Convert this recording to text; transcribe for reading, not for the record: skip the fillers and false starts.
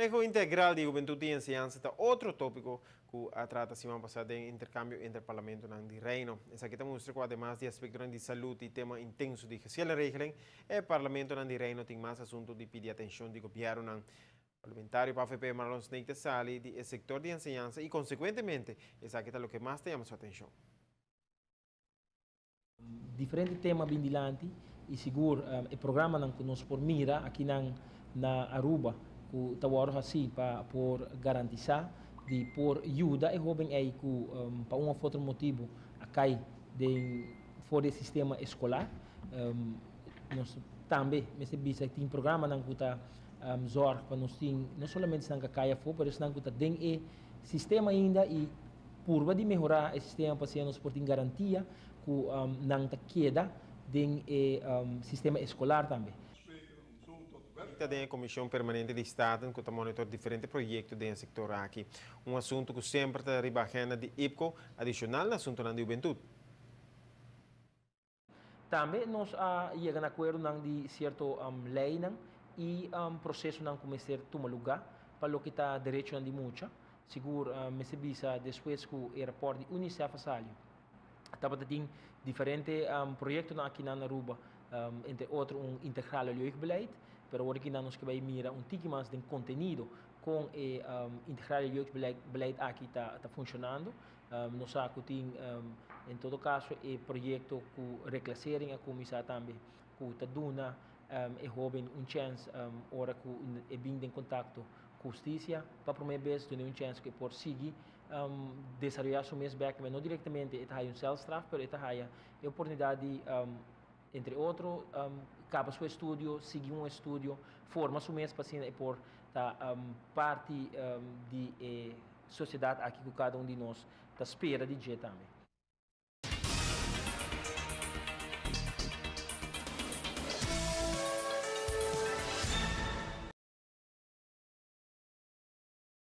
Maneho integral di hubentud y enseñansa ta otro topico cu a trata siman pasa den intercambio entre parlamentonan di Reino. Esaki ta mustra cu ademas di aspectonan di salud y tema intenso di geschillenregeling, e parlamentonan di Reino tin mas asunto di pidi atencion di gobiernonan. Parlamentario pa AVP Marlon Sneek ta sali di e sector di enseñansa y consecuentemente esaki ta loke mas ta yama su atencion. Diferente tema bin dilanti y sigur e programanan cu nos por mira akinan na Aruba cu ta wordo haci pa por garantisa di por yuda e hoben ey cu pa un of otro motibo a cay den for di e sistema escolar. Nos tambe mester bisa tin programanan cu ta zorg pa nos tin no solamente esnan cu a cay afo pero esnan cu ta den e sistema ainda y purba di mehorá e sistema pa asina nos por tin garantia ku nan ta keda den e sistema eskolar tambe. Ta den e Komishon Permanente di Staten ku ta monitor diferente proyekto den e sektor aki. Un asuntu ku semper ta riba agenda di IPKO, adishonal na asuntunan di hubentut. Tambe nos a yega na akuerdonan di sierto leinan i prosesonan ku mester tuma lugá pa loke ta derechonan di mucha. Sigur mester bisa despues ku e rapòrt di UNICEF a sali, tabata tin diferente proyektonan akinan na Aruba, entre otro un integrale jeugdbeleid, pero awor akinan nos ke bai mira un tiki mas den kontenido kon e integrale jeugdbeleid aki ta funshonando. Nos sa cu tin en todo caso e proyecto cu reclassering a cuminsa tambe cu ta duna e hoben un chance ora cu e bin den contacto cu husticia pa prome bes duna un chance cu e por sigui desaroya su mes bek, no directamente e ta haya un celstraf pero e ta haya e oportunidad di entre otro caba su estudio, sigui un estudio, forma su mes pa asina e por ta parti di e sociedad aki cu cada un di nos ta spera di dje tambe.